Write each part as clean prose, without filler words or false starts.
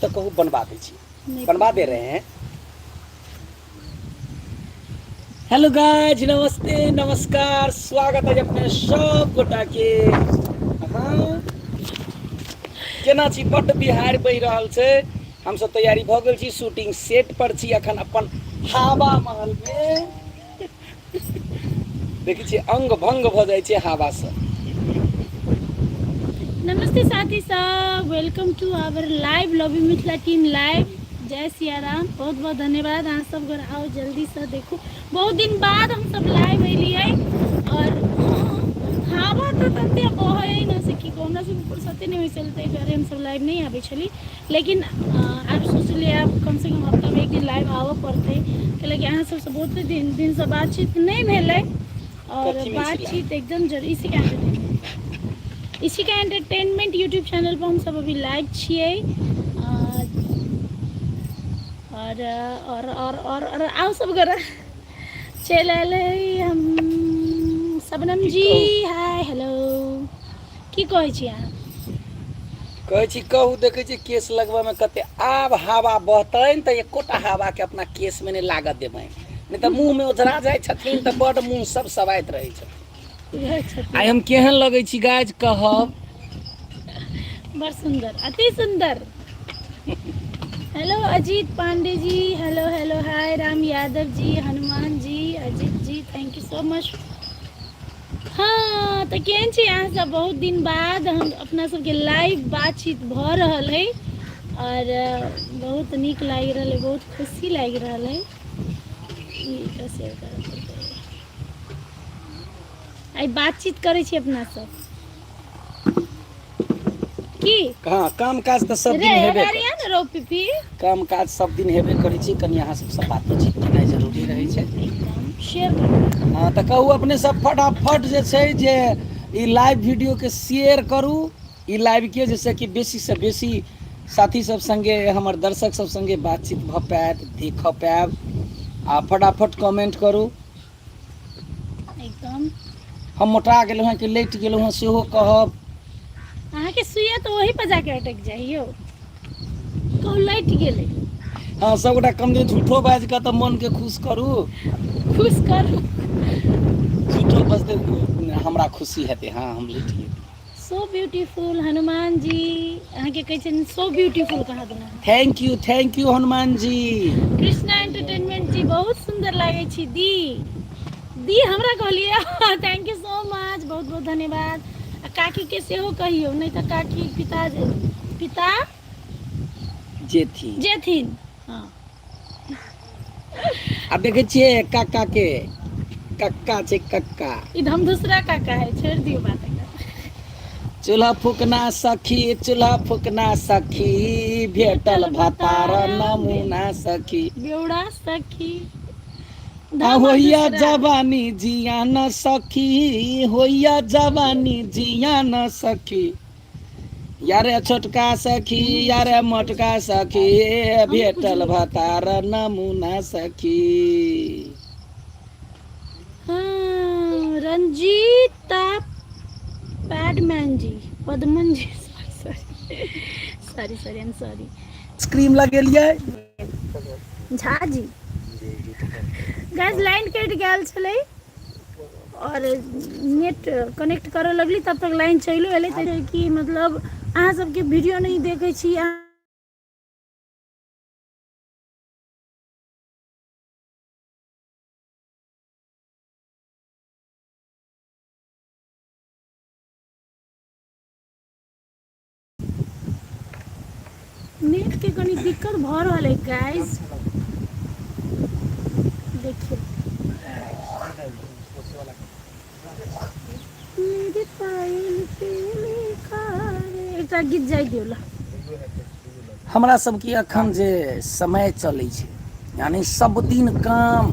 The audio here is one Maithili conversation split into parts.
तऽ कहू बनबा दै छी, बनवा दे रहे हैं। हेलो गाइज, नमस्ते, नमस्कार, स्वागत है अपने सब गोटा के। हाँ, केना छी? बड्ड बिहार बहि रहल छै। हमसब तैयारी भऽ गेल छी, शूटिंग सेट पर छी अखन अपन हवा महल मे। देखै छियै, अंग भंग भऽ जाइ छै हवा से। नमस्ते साथी सब, welcome to our live, love you Mithila team live. जय सियाराम, बहुत बहुत धन्यवाद। अहाँ सब घर आओ, जल्दी से देखू। बहुत दिन बाद हम सब लाइव एलियै और हवा तऽ तते बहै ने से की कहू, हमरा सबके फुर्सते नहि होइ छलै, ताहि दुआरे हम सब लाइव नहि आबै छली। लेकिन आब सोचलियै आब कमसँ कम हफ्तामे एक दिन लाइव आबऽ पड़तै, कैलाकि अहाँ सबसँ बहुत दिन दिनसँ बातचीत नहि भेलै और कथीमे छी लाइव? बातचीत एकदम जरूरी। इसी का एंटरटेनमेंट, इसी का एंटरटेनमेंट यूट्यूब चैनल पर हम सब अभी लाइव छियै। और और और और और आउ सब गोरा चलि आयल है। हम शबनम की जी, कहू? हाय, हेलो, की कहै छी अहाँ? कहै छी, कहू, देखै छी केश लगबैमे कते आब हवा बहतनि तऽ एकोटा हवाके अपना केशमे नहि लागऽ देबनि, नहि तऽ मुँहमे ओझरा जाइ छथिन तऽ बड्ड मुँह सब सबाइत रहै छथिन। रहै छथिन। आइ हम केहन लगै छी गाइज, कहब? बड़ सुन्दर, अति सुन्दर। Hello Ajit Pandey ji, hello hello, hi Ram Yadav ji, Hanuman ji, Ajit ji, thank you so much. हँ तऽ केहन छी अहाँ सब? बहुत दिन बाद हम अपना सबके लाइव बातचीत भऽ रहल है और बहुत नीक लागि रहल है, बहुत खुशी लागि रहल है। ई एकरा शेयर करऽ पड़तै। आइ बातचीत करै छी अपना सब की। हँ, काम काज तऽ सब रे दिन हेबे करै अरिया छै। ने रौ पिपी। काम काज सब दिन हेबे करै छै, कनि अहाँ सबसँ बातोचीत केनाइ जरूरी रहै छै। एकदम शेयर करू। हँ तऽ कहू, अपने सब फटाफट जे छै जे ई लाइव वीडियोके शेयर करू, ई लाइवके, जाहिसँ कि बेसीसँ बेसी साथी सब सङ्गे, हमर दर्शक सब सङ्गे बातचीत भऽ पायत, देखऽ पायब आ फटाफट कमेंट करू। एकदम। हम मोटा गेलहुँ हँ कि लटि गेलहुँ हँ, सेहो कहब। अहाँके सुइया तऽ ओही पर जाके अटकि जाइ यौ, कहू लटि गेलै। हँ, सबगोटा कम झूठो बाजि कऽ तऽ मनके खुश करू। खुश करू। झूठो बजतै हमरा खुशी हेतै। हँ, हम लटि गेलियै। सो ब्यूटीफुल हनुमान जी, अहाँके कहै छनि सो ब्यूटीफुल कहाँ देना। Thank you, thank you Hanuman ji. Krishna entertainment जी, बहुत सुन्दर लागै छी दी। दी हमरा कहलियै? Thank you so much, बहुत बहुत धन्यवाद। आ काकीके सेहो कहियौ, नहि तऽ काकी पिता पिता जेथिन। जेथिन, हँ। आ देखै छियै काका के, कक्का छै कक्का। ई तऽ हम दूसरा काका है, छोड़ि दियौ बात एकर। चूल्हा फूकना सखी, चूल्हा फूकना सखी, भेटल भतार नमूना सखी। बेौड़ा सखी। आ धम होइया दूसरा जवानी जिया न सखी, होइया जवानी जिया न सखी, यारे छोटका सखी, यारे मोटका सखी, भेटल भतार नमूना सखी। हाँ, रंजीता पैडमैन जी, Padman ji, sorry sorry sorry, I am sorry. Cream लगेलियै। Jha ji. Guys, line कटि गेल छलै और नेट कनेक्ट करऽ लगली तब तक लाइन चलियो एलै, तऽ कि मतलब अहाँ सबके वीडियो नहि देखै छी। नेट के कनी दिक्कत भऽ रहल है गाइस, देखियौ। मेरे पायल पे लिखा रे, एकटा गीत जाय दियौ ला। हमरा सबके अखन जे समय चलै छै, यानि सब दिन काम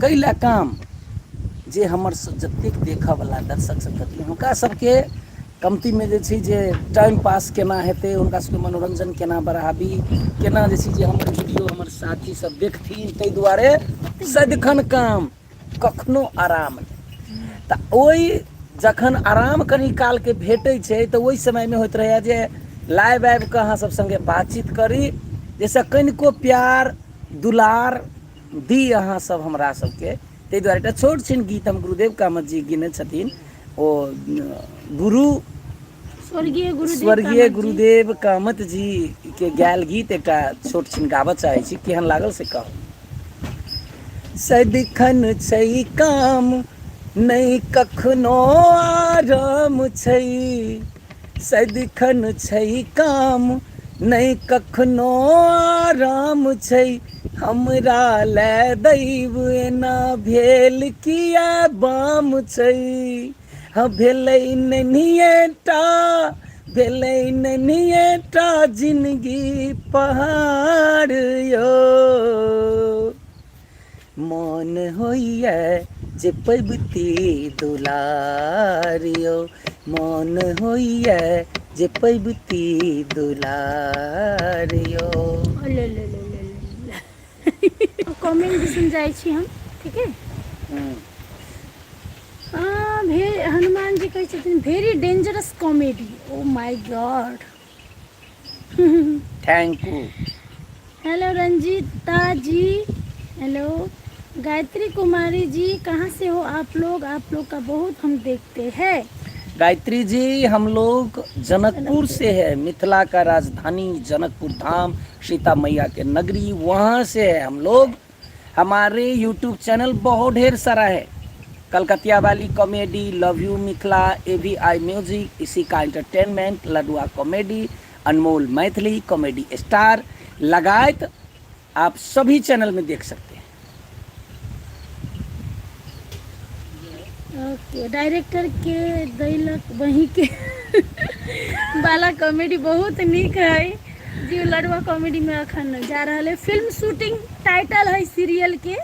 कैला काम जे हमर जतेक देखऽवला दर्शक सब छथिन, हुनका सबके कमतीमे जे छै जे टाइम पास केना हेतै, हुनका सबके मनोरञ्जन केना बढ़ाबी, केना जे छै जे हमर वीडियो हमर साथी सब देखथिन, ताहि दुआरे सदिखन काम, कखनो आराम नहि। तऽ ओहि जखन आराम कनी कालके भेटै छै तऽ ओहि समयमे होइत रहैए जे लाइव आबि कऽ अहाँ सब सङ्गे बातचीत करी जाहिसँ कनिको प्यार दुलार दी अहाँ सब हमरा सबके। ताहि दुआरे एकटा छोट छिन गीत हम गुरुदेव कामत जी गेने छथिन, ओ गुरु स्वर्गीय गुरुदेव स्वर्गीय कामत जी। गुरुदेव कामत जी के गायल गीत एकटा छोट छिन गाबऽ चाहै छी, केहन लागल से कहू। सदिखन छै काम नहि कखनो आराम छै, सदिखन छै काम नहि कखनो आराम छै, हमरा लए दैव एना भेल किया बाम छै। हँ भेलै नन्हिए टा, भेलै नन्हिए टा जिनगी पहाड़ यौ, मोन होइए जे पबती दुलार यौ, मोन होइए जे पबती दुलार यौ। ले ले ले ले ले कमेंट दिसन जाइ छी हम, ठीक है। हाँ, भे हनुमान जी कहै छथिन very dangerous comedy, oh my god. Thank you. Hello Ranjita ji, hello Gayatri Kumari ji, कहाँ से हो आप लोग? आप लोग का बहुत हम देखते हैं। गायत्री जी, हम लोग जनकपुर से है, मिथिला का राजधानी जनकपुर धाम, सीता मैया के नगरी, वहाँ से है हम लोग। हमारे यूट्यूब चैनल बहुत ढेर सारा है, कलकतिया वाली comedy, love you Mithila, A V I music, इसी का entertainment, Ladua comedy, Anmol Maithili comedy star, लगायत आप सभी चैनल में देख सकते हैं। ओके, डायरेक्टर के दैलक वही के वाला कॉमेडी बहुत नीक है जी। लड़ुआ कॉमेडी में अखन जा रहल है। फिल्म शूटिंग टाइटल है सीरियल के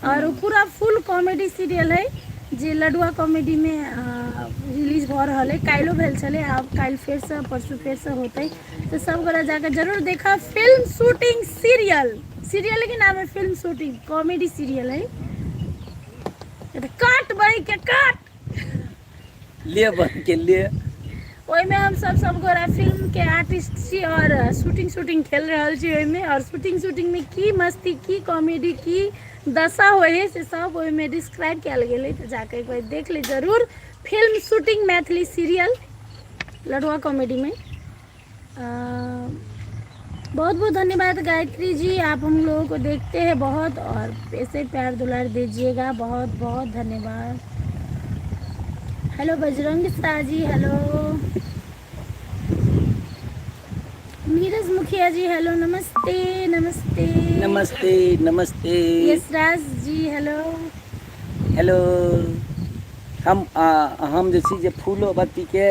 और पूरा फुल कॉमेडी सीरियल है जे लडुआ कॉमेडी में रिलीज भऽ रहल है। काल्हिो भेल छलै, आब काल्हि फेरसँ परसू फेरसँ होतै, तऽ सब गोरा जाकऽ जरूर देखब फिल्म शूटिंग सीरियल। सीरियल के नाम है फिल्म शूटिंग, कॉमेडी सीरियल है। काट बही के काट ले बन के ले। ओहिमे हम सब सब गोरा फिल्म के आर्टिस्ट छी और शूटिंग शूटिंग खेल रहल छी ओहिमे, और शूटिंग शूटिंग में की मस्ती, की कॉमेडी, की दशा होइ है से सब ओहिमे डिस्क्राइब कयल गेल है, तऽ जाकऽ एक बार देख ले जरूर। Film shooting Maithili serial Ladua comedy में। बहुत बहुत धन्यवाद गायत्री जी, आप हम लोगों को देखते हैं बहुत और ऐसे प्यार दुलार दीजिएगा, बहुत बहुत धन्यवाद। हेलो बजरंग शाह जी, हेलो नीरज मुखिया जी, हेलो नमस्ते नमस्ते नमस्ते नमस्ते। यशराज जी, हेलो हेलो। हम जे छी जे फूलो बत्ती के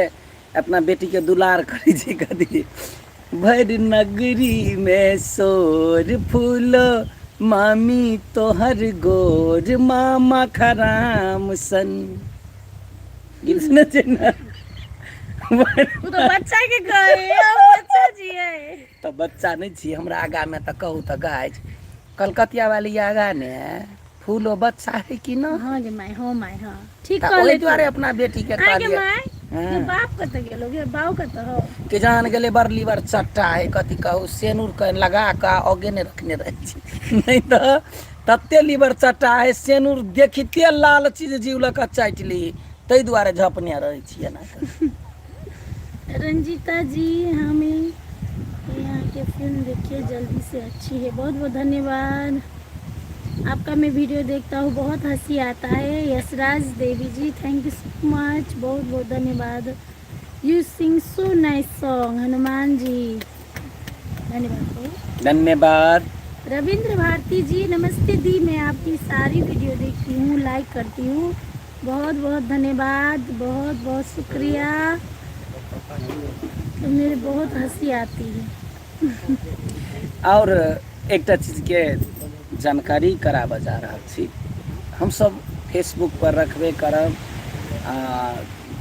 अपना बेटी के दुलार करै छी। कथी भरि नगरी में शोर फूलो मामी तोहर गोर मामा खराम सन, गीत सुनै छियै ने? ओ तऽ बच्चा के कहे, हम बच्चा छियै। तऽ बच्चा नहि छियै, हमरा आगामे तऽ कहू तऽ गाछ कलकतिया वाली आगा ने फूलो बच्चा है कि ना? हाँ गे माय, हाँ माय, हाँ ठीक तऽ कहले ओहि तू। दुआरे अपना बेटी के आइ गे कहलियै। माय, हाँ। गे बाप कतऽ गेलो गे, बाउ कतऽ हो? के जान गेलै, बड़ लीवर चट्टा है, कथी कहू, सेनूर के लगा कऽ अगे नहि रखने रहै छै, नहि तऽ तते लीवर चट्टा है, सेनूर देखिते लाल चीज जीव लऽ कऽ चाटि ली, ताहि दुआरे झपने रहै छियै एना कऽ। रंजीता जी, हमें यहाँ के फिल्म देखिए जल्दी से, अच्छी है, बहुत बहुत धन्यवाद आपका। मैं वीडियो देखता हूँ, बहुत हंसी आता है। Yashraj Devi ji, thank you so much, बहुत बहुत धन्यवाद। You sing so nice song Hanuman ji, धन्यवाद बहुत। धन्यवाद। रविंद्र भारती जी, नमस्ते दी, मैं आपकी सारी वीडियो देखती हूँ, लाइक करती हूँ, बहुत बहुत धन्यवाद, बहुत बहुत शुक्रिया। तो मेरे बहुत हंसी आती है। और एकटा चीजके जानकारी कराबऽ जा रहल छी। हमसब फेसबुक पर रखबे करब आ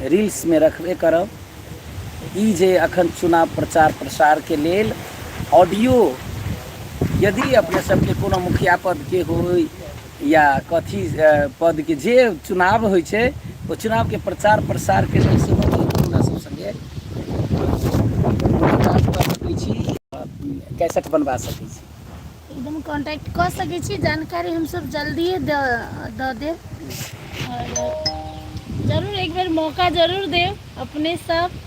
रील्समे रखबे करब, ई जे अखन चुनाव प्रचार प्रसारके लेल ऑडियो यदि अपने सबके कोनो मुखिया पदके होइ या कथी पदके जे चुनाव होइ छै, ओ चुनावके प्रचार प्रसारके लेल सेहो हमरा सब सङ्गे मुलाकात कैसेट बनवा सकै छी। एकदम कॉन्टैक्ट कऽ सकै छी, जानकारी हमसब जल्दिए दऽ देब। आओर जरूर एक बेर मौका जरूर देब अपने सब।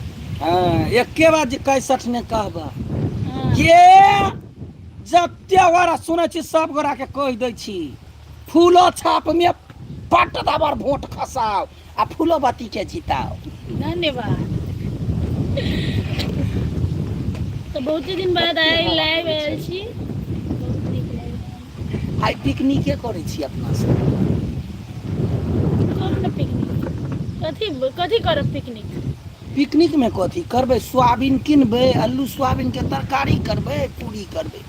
हँ, एके बार जे कैसेट नहि कहबै। हँ। ये जते गोरा सुनै छी सब गोरा के कहि दै छी, फूलो छाप में पट दबर वोट खसाओ आ फूलो बत्ती के जिताओ। धन्यवाद। तऽ बहुते दिन बाद आइ लाइव आयल छी, बहुत नीक लागि रहल। आइ पिकनिके करै छी अपना सब। करू ने पिकनिक। कथी कथी करब पिकनिक? पिकनिक में कथी करबै? सोयाबीन किनबै, आलू सोयाबीन के तरकारी करबै, पूरी करबै।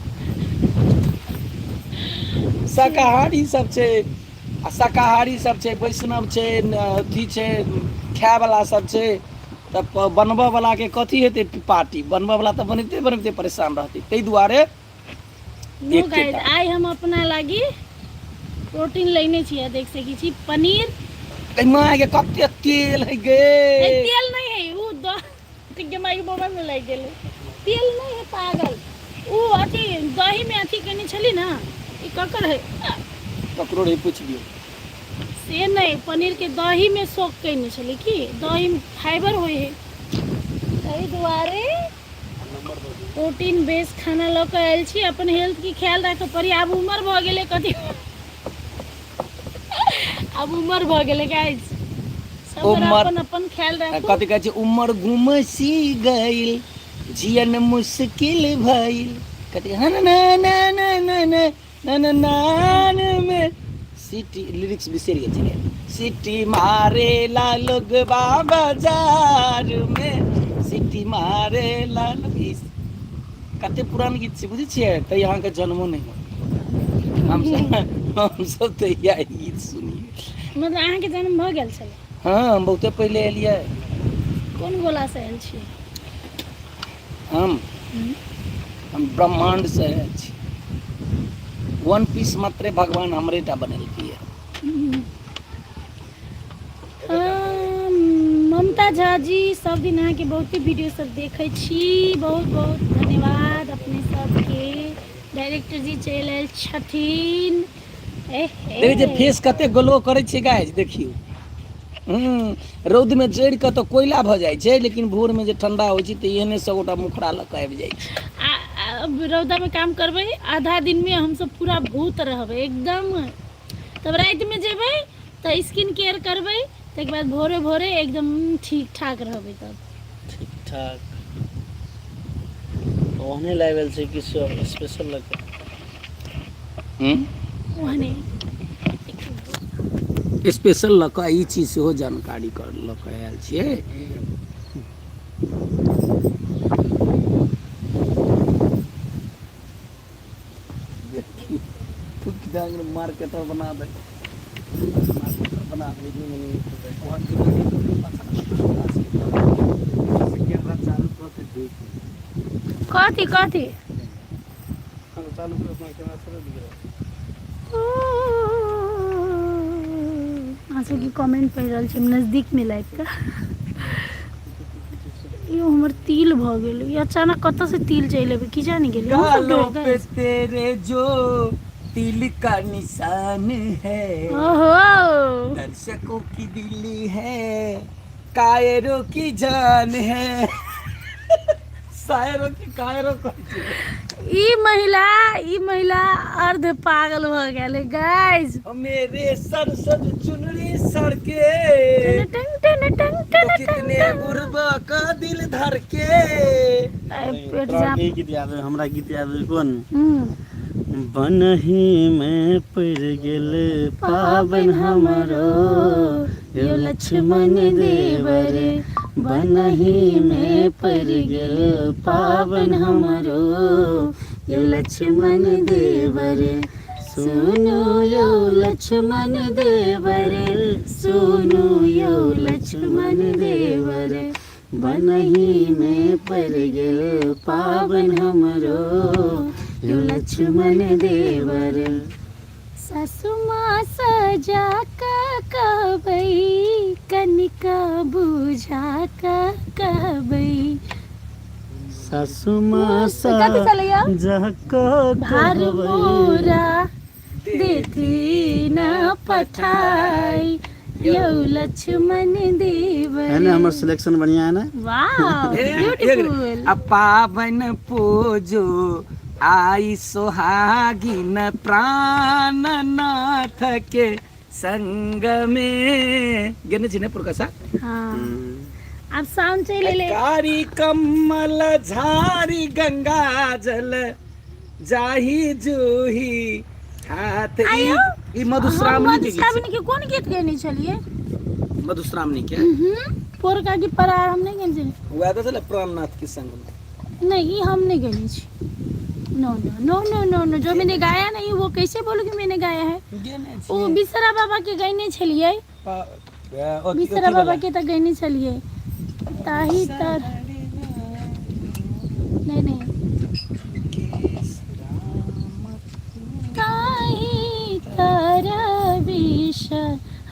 शाकाहारी सब छै आ शाकाहारी सब छै, वैष्णव छै, अथी छै, खायवला सब छै, तऽ बनबऽ वला के कथी हेतै पार्टी? बनबऽ वला तऽ बनबिते बनबिते परेशान रहतै, ताहि दुआरे। नो गाइस, आइ हम अपना लागी प्रोटीन लेने छी, देख सकै छी पनीर। माय के कते तेल है गे। तेल नहीं है उ द के माय के मोबाइल में लागि गेलै। तेल नहीं है पागल, उ अथी दही में अथी केने छली ना, ई ककर है? ककरो रे पूछ लियो। से नहीं, पनीर के दही में सोख केने छली की दही में फाइबर होय है, ताहि दुआरे प्रोटीन बेस खाना लऽ कऽ आयल छी। अपन हेल्थ के ख्याल राखऽ पड़ी, आब उमर भऽ गेलै। कथी आब उमर भऽ गेलै गाइस, सब उमर अपन अपन ख्याल राखू। कथी कहै छै, उमर गुमसी गइल जियन मुश्किल भइल, कथी हन ना ना ना ना ना ना ना ना में सिटी लिरिक्स बिसरि गेल छलियै। सिटी मारे ला लोग बाजार में, सिटी मारे ला लोग, ई कते पुरान गीत छै बुझै छियै? तऽ अहाँके जन्मो नहि होत। हमसब तऽ इएह गीत सुनियै। मतलब अहाँके जन्म भऽ गेल छलै? हँ, हम बहुते पहिले एलियै। कोन गोलासँ आयल छियै? हम हम ब्रह्माण्ड से आयल छी। वन पीस मात्रे भगवान हमरे टा बनेलकै। ममता झा जी, सब दिन अहाँके बहुते वीडियो सब देखै छी, बहुत बहुत धन्यवाद अपने सबके। डायरेक्टर जी चलि आयल छथिन। देखै छियै फेस कते ग्लो करै छै गाइस, देखियौ। हूँ, रौदमे जरि कऽ तऽ कोयला भऽ जाइ छै, लेकिन भोरमे जे ठंडा होइ छै तऽ एहने सबगोटा मुखड़ा लऽ कऽ आबि जाइ छै। आ रौदामे काम करबै आधा दिनमे हमसब पूरा भूत रहबै एकदम, तब रातिमे जेबै तऽ स्किन केयर करबै, ताहिके बाद भोरे भोरे एकदम ठीक ठाक रहबै तब। ठीक ठाक ओहने लाइव आयल छै किछु स्पेशल लऽ कऽ? ओहने स्पेशल लऽ कऽ ई चीज सेहो जानकारी कर लऽ कऽ आयल छियै। मार्केटर बना दे, मार्केटर बना दे। कैमरा चालू कऽ के देख। कथी कथी? चालू कर, अपना कैमरा थोड़ा दिख रहा है। अहाँ सबके कमेंट पढ़ि रहल छी नजदीकमे लाबि कऽ। यो हमर तिल भऽ गेल, ई अचानक कतऽसँ तिल चलि एबै की जानि गेलियै। अहूँ सबके गालों होय पे गाइस? तेरे जो तिल का निशान है, ओहो, दर्शकों की दिल है, कायरों की जान है, शायरों की कायरों कहै छै। ई महिला अर्ध पागल भऽ गेल गाइस। मेरे सर सर चुनरी सर के टन टन टन तो टन टन कितने टन। बुरबा का दिल धर के। आइ पेट तोरा जाम। के गीत याद है? हमरा गीत याद है कोन? हूँ। बनही में पड़ गेल पाबन पावन हमरो हमरो यो लक्ष्मण देवर, बनही में पड़ गेल पावन हमरो यो लक्ष्मण देवर, सुनो यो लक्ष्मण देवर, सुनो यो लक्ष्मण देवर, बनही में पड़ गेल पावन हमरो यो लक्ष्मण देवर। सासु माँ सजा कऽ कहबै, कनिका बुझा कऽ कहबै। सासु माँ सा कथी छलैया जहको भार कहबै मोरा देथी न पठाई यौ लक्ष्मण देव है ना हमर सिलेक्शन बढ़िया है ना वाह ब्यूटीफुल आ पावन पूजो आई सोहागिन प्राणनाथ के संग में गेने छी ने पुरकसा हाँ आब साउंड चलि एलै कारी कमल झारी गंगा जल जाही जूही हाथ ई आयो। ई मधुश्रावणी के गीत छै। मधुश्रावणी के कोन गीत गेने छलियै मधुश्रावणी के पोरका की परार हम नहि गेने छलियै वएह तऽ छलै प्राणनाथ के संग में नहीं ये हम नहीं गेने छी no no no no no no जो मैंने गाया नहीं वो कैसे बोलूँ मैंने गाया है गेने ओ बिसरा बाबा के गयने छलियै बिसरा बाबा के तऽ गयने छलियै ताही तर नहीं नहीं ताही तर विष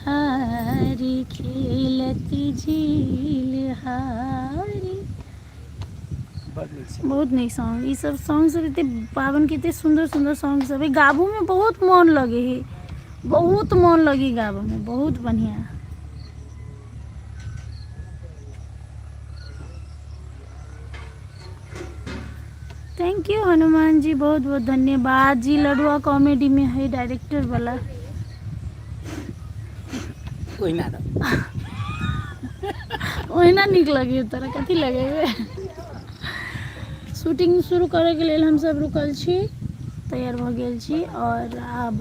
हारी खेलत झील हारी बड़ नीक छै बहुत नीक सॉन्ग ई सब सॉन्ग सब एते पावन के एते सुंदर सुंदर सॉन्ग सब है गाबो में बहुत मन लगे है बहुत मन लगे गाबो में बहुत बढ़िया thank you Hanuman ji बहुत बहुत धन्यवाद जी लडुआ कॉमेडी में है डायरेक्टर वाला ओहिना दऽ। ओहिना नीक लगैए तोरा कथी लगेबे शूटिंग शुरू करैके लेल हमसब रुकल छी तैयार भऽ गेल छी आओर आब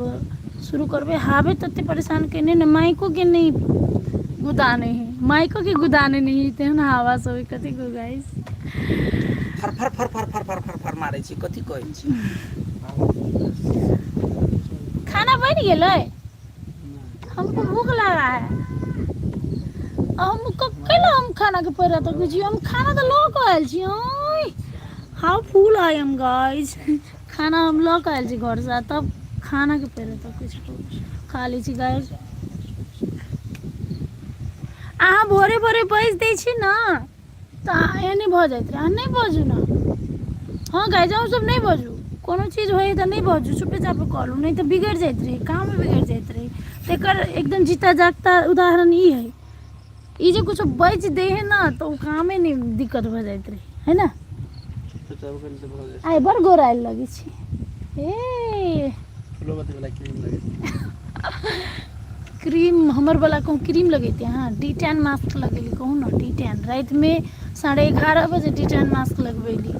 शुरू करबै हावे तते परेशान केने ने माइको के नहि गुदाने है माइको के गुदाने नहि है तेहन हवा सब है कथी कहू गाइस फर फर फर फर फर फर फर फर मारै छी कथी कहै छी खाना बनि गेलै हमको भूख लगा है हम कैला हम खाना के पैरा तक छी हम खाना तऽ लऽ कऽ आयल छी ओय how full I am guys खाना हम लऽ कऽ आयल छी घरसँ तब खाना के पैरा तक कुछ खा लै छी गाइस अहाँ भोरे भोरे बाजि दै छी ने तऽ एहने भऽ जाइत रहै अहाँ नहि बाजू ने हँ गाइज अहूँ सब नहि बाजू कोनो चीज होइ तऽ नहि बाजू चुपे चापे कऽ लू नहि तऽ बिगड़ि जाइत रहै काम बिगड़ि जाइत रहै तकर एकदम जीता जागता उदाहरण ई हइ ई जे किछो बाजि दै हइ ने तऽ ओ कामे नहि दिक्कत भऽ जाइत रहै है ने आइ बड़ गोरायल लगै छी ए क्रीम हमर वाला कहूँ क्रीम लगेते हाँ डी टेन मास्क लगेली कहूँ ना डी टेन रातिमे 11:30 बजे डी टेन मास्क लगबेली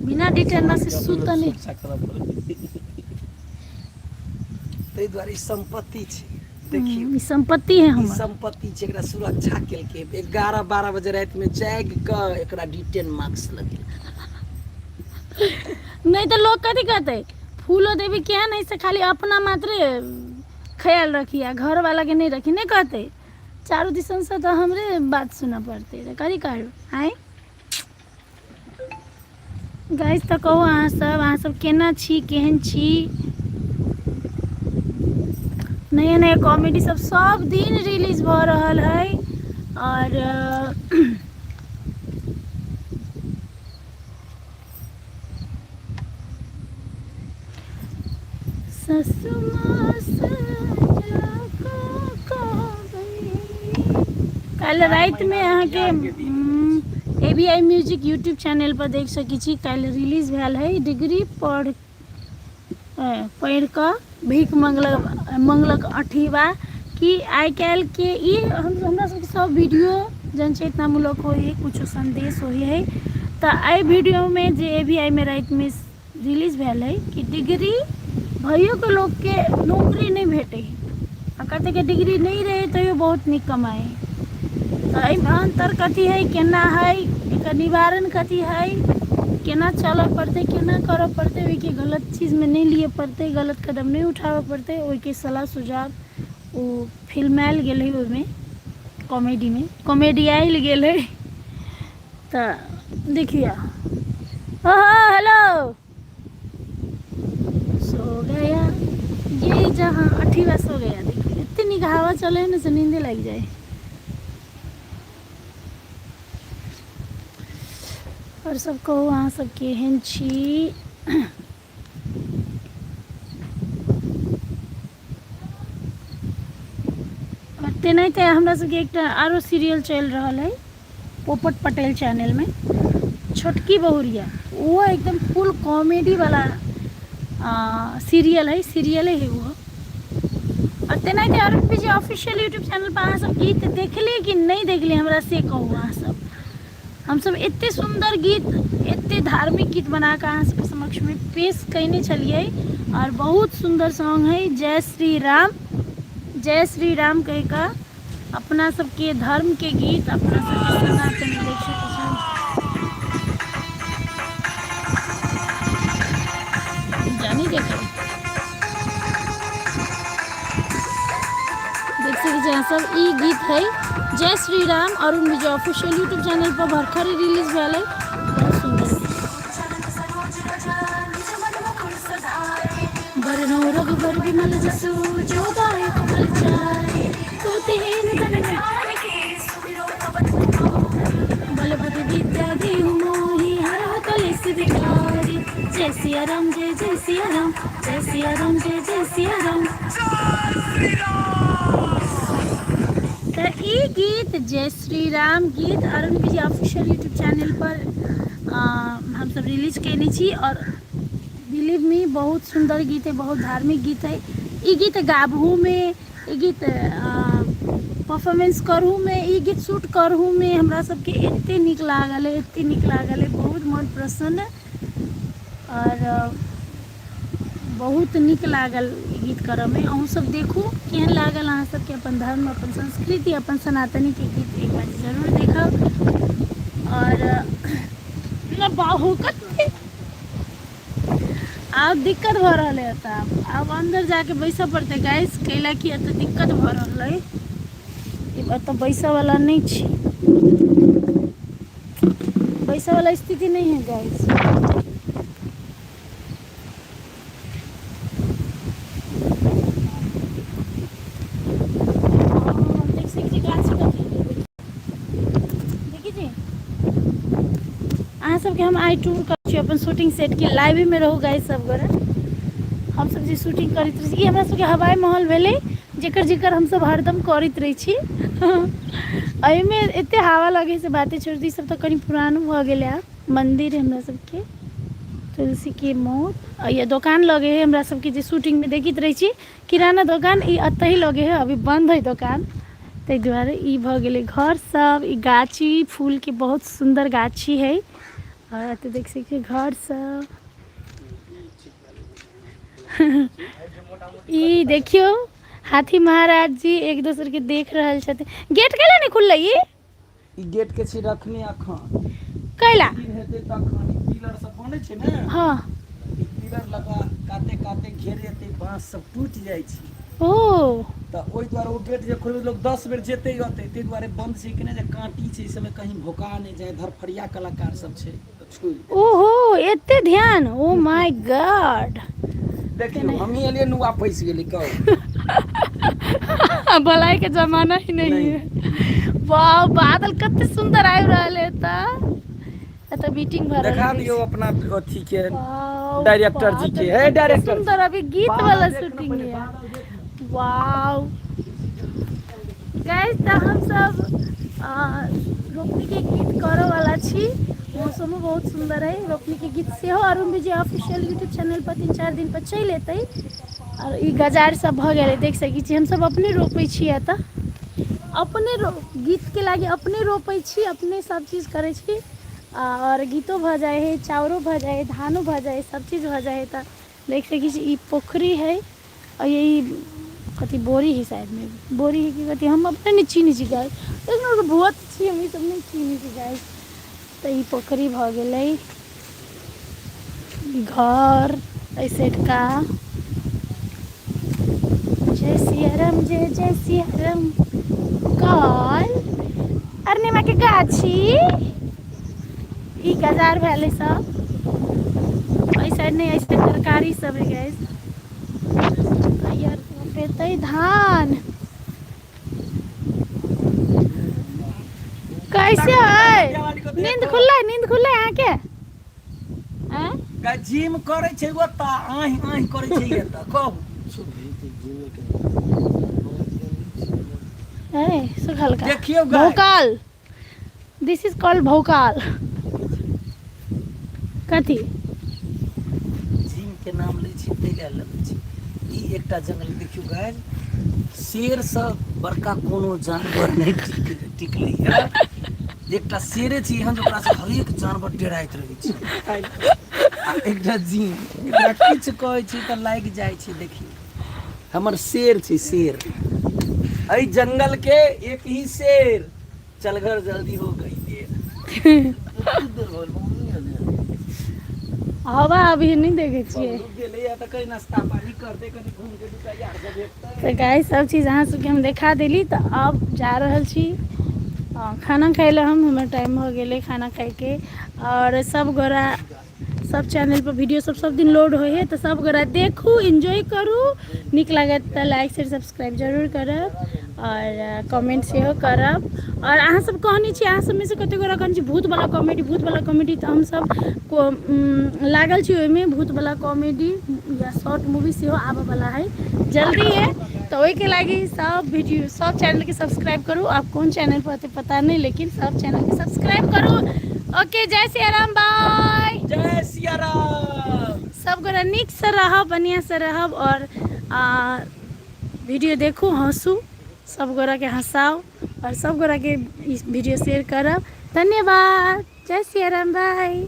बिना डी टेन मास्क सुत नहि ताहि दुआरे ई सम्पत्ति छै देखियौ ई सम्पत्ति है ई हमर सम्पत्ति छै एकरा सुरक्षा केलकै 11-12 बजे रातिमे जागि कऽ एकरा डिटेन मार्क्स लगेलकै नहि तऽ लोग कथी कहतै फूलो देवी केहन है से खाली अपना मात्रे ख्याल रखी आ घर वाला के नहि रखी नहि कहतै चारू दिसन से तऽ हमरे बात सुनऽ पड़तै तऽ कथी कहू आँय गाइस तऽ कहू अहाँ सब अहाँ सब केना छी केहन छी नया नया कॉमेडी सब सब दिन रिलीज भऽ रहल है आओर काल्हि रातिमे अहाँके A B I music YouTube channel पर देख सकै छी काल्हि रिलीज भेल है डिग्री पढ़ पढ़ि कऽ भीख मंगलक मंगलक अठीबा कि आइ काल्हिके ई हम हमरा सबके सब वीडियो जनचेतनामूलक होइ हइ किछो सन्देश होइ हइ तऽ एहि वीडियोमे जे ए भी आई मे रातिमे रिलीज भेल हइ कि डिग्री भइओके लोकके नौकरी नहि भेटै हइ आ कतेकके डिग्री नहि रहै तैयो बहुत नीक कमाइ हइ तऽ एहिमे अन्तर कथी हइ केना हइ एकर निवारण कथी हइ केना चलऽ पड़तै केना करऽ पड़तै ओहिके गलत चीजमे नहि लिअ पड़तै गलत कदम नहि उठाबऽ पड़तै ओहिके सलाह सुझाव ओ फिल्मायल गेल हइ ओहिमे कॉमेडीमे कॉमेडियायल गेल हइ तऽ देखियौ ओहो हेलो सो गया ये जहाँ अठीवा सो गया देखियौ एते नीक हवा चले है ने से नींदे लागि जाए आओर सब कहू अहाँ सब केहन छी आओर तेनाहिते हमरा सबके एकटा आरो सीरियल चलि रहल अइ पोपट पटेल चैनलमे छोटकी बहुरिया ओहो एकदम फुल कॉमेडीवला सीरियल हइ सीरियले हइ ओहो आओर तेनाहिते अरुण विजय ऑफिशियल यूट्यूब चैनल पर अहाँसब गीत देखली कि नहि देखली हमरा से कहू अहाँसब हमसब एते सुन्दर गीत एते धार्मिक गीत बनाकऽ अहाँ सबके समक्षमे पेश कयने छलियै आओर बहुत सुन्दर सॉन्ग हइ जय श्री राम जय श्री राम कहि कऽ अपना सबके धर्मके गीत अपना सबके सनातन देख सकै छी जानी देखै देख सकै छी अहाँ सब ई गीत है जय श्री राम अरुण विजय ऑफिशियल यूट्यूब चैनल पर भरखरे रिलीज भेल है बहुत सुंदर बरनौ रघुबर विमल जसु जो दायक फल चारि तुतेन तन बल बुद्धि विद्या देहु मोहि हरहु कलेस विकारी जय सिया राम जय जय सिया राम जय सिया राम जय जय सिया राम तऽ ई गीत जय श्री राम गीत अरुण विजय ऑफिशियल यूट्यूब चैनल पर हमसब रिलीज कयने छी आओर बिलीव मी बहुत सुन्दर गीत है बहुत धार्मिक गीत है ई गीत गाबहूमे ई गीत परफॉर्मेंस करहूमे ई गीत शूट करहूमे हमरा सबके एते नीक लागल एते नीक लागल बहुत मन प्रसन्न आओर बहुत नीक लागल ई गीत करऽमे अहूँ सब देखू केहन लागल अहाँ सबके अपन धर्म अपन संस्कृति अपन सनातनीके गीत एक बार जरूर देखब आओर बाहु कते आब दिक्कत भऽ रहल है एतऽ आब आब अन्दर जाके बैसऽ पड़तै गाइस कैला कि एतऽ दिक्कत भऽ रहल है एतऽ बैसऽ वाला नहि छै बैसऽ वाला स्थिति नहीं है गाइस देख सकै छी गाछी कथी देखी छी अहाँ सबके हम आइ टूर करै छी अपन शूटिंग सेटके लाइवेमे रहू गाइस सब गोरे हमसब जे शूटिंग करैत रहै छी ई हमरा सबके हवाई महल भेलै जेकर जेकर हमसब हरदम करैत रहै छी एहिमे एते हवा लगै से बाते छोड़ि दी सब तऽ कनि पुरानो भऽ गेलै आब मन्दिर है हमरा सबके तुलसीके मौत आ ये दोकान लगे है हमरा सबके जे शूटिंगमे देखैत रहै छी किराना दोकान ई एतहि लगे है अभी बन्द है दोकान ताहि दुआरे ई भऽ गेलै घर सब ई गाछी फूलके बहुत सुन्दर गाछी है आओर एतऽ देख सकै छियै घर सब ई देखियौ हाथी महाराज जी एक दोसर के देख रहल छथिन गेट कैला नहि खुललै ई ई गेट के छी रखने अखन कैला दिन हेतै तखन ई पिलर सब बनै छै ने हँ ई पिलर लगा काते काते घेरेतै बाँस सब टूटि जाइ छै ओ तऽ ओहि दुआरे ओ गेट जे खोलबै लोक 10 बेर जेतै अतै ताहि दुआरे बंद छै कि नहि जे काँटी छै ई सबमे कहीं भोका नहि जाय धरफड़िया कलाकार सब छै तऽ छोड़ि ओहो एते ध्यान ओ my God देखियौ हमही एलियै नुआ फँसि गेलै कहू भलाई के जमाना ही नहीं नहीं। है वाह बादल कते सुंदर आबि रहल है तऽ एतऽ मीटिंग भऽ रहल देखा है। दियौ अपना अथी के वाओ, डायरेक्टर जी के। बादल हे कते डायरेक्टर जी। सुंदर अभी गीत बादल वाला देख न शूटिंग पहिले, है बादल देख न। वाओ गाइस तऽ हमसब रोपनी के गीत करऽ वाला छी मौसमो बहुत सुंदर है रोपनी के गीत सेहो अरुण विजय ऑफिशियल यूट्यूब चैनल पर 3-4 दिन पर चलि एतै आओर ई गजार सब भऽ गेलै देख सकै छी हमसब अपने रोपै छी एतऽ अपने रो गीतके लागि अपने रोपै छी अपने सब चीज करै छी आओर गीतो भऽ जाइ हइ चाउरो भऽ जाइ हइ धानो भऽ जाइ हइ सब चीज भऽ जाइ हइ तऽ देख सकै छी ई पोखरि हइ आओर ई कथी बोरी हइ शायदमे बोरी हइ कि कथी हम अपने नहि चिन्है छी गाय एक भूत छी हम ई सब नहि चिन्है छी गाय तऽ ई पोखरि भऽ गेलै ई घर एहि साइडका जय सिया राम जय जय सिया राम कल अरनिमा के गाछी ई गजार भेलै सब एहि साइड नहि एहि साइड तरकारी सब है गाइस यार रोपेतै धान कैसे है नींद खुललै नींद खुललै अहाँके आँय गाय जिम करै छै ओतऽ आहि आहि करै छै एतऽ कहू ए सुखल का देखियौ गाय भौकाल दिस is called भौकाल कथी जिम के नाम लै छी ताहि लए लगै छै ई एकटा जंगल देखियौ गाय शेरसँ बड़का कोनो जानवर नहि टिकलै एकटा शेरे छै एहन जे ओकरासँ हरेक जानवर डराइत रहै छै आ एकटा जिम एकरा किछु कहै छै तऽ लागि जाइ छै देखियौ हमर शेर छै शेर एहि जंगल के एक ही शेर चल घर जल्दी हो गई देर कतेक देर भऽ गेल बहुत नहि भेलै। हवा अभी नहि देखै छियै बबलू गेलैया तऽ कहीं नाश्ता पानी करतै कनि घूम के दूटा यार सब भेटतै तऽ गाय सब चीज अहाँ सबके हम देखा देली तऽ आब जा रहल छी खाना खाय लए हम हमर टाइम भऽ गेलै खाना खायके आओर सब गोरा सब चैनल पर वीडियो सब सब दिन लोड होइ है तऽ सब गोरा देखू एन्जॉय करू नीक लागत तऽ लाइक शेयर सब्सक्राइब जरूर करब आओर कमेंट सेहो करब आओर अहाँ सब कहने छी अहाँ सबमे से कतेक गोरा कहने छी भूतवला कॉमेडी भूतवला कॉमेडी तऽ हमसब लागल छी ओहिमे भूतवला कॉमेडी या शॉर्ट मूवी सेहो आबऽवला है जल्दी है तऽ ओहिके लागि सब वीडियो सब चैनलके सब्सक्राइब करू आब कोन चैनल पर हेतै पता नहि लेकिन सब चैनलके सब्सक्राइब करू ओके जय सिया राम बाय जय सिया राम सब गोरा नीकसँ रहब बढ़िआँसँ रहब आओर वीडियो देखू हँसू सब गोराके हँसाउ आओर सब गोराके ई वीडियो शेयर करब धन्यवाद जय सिया राम बाय।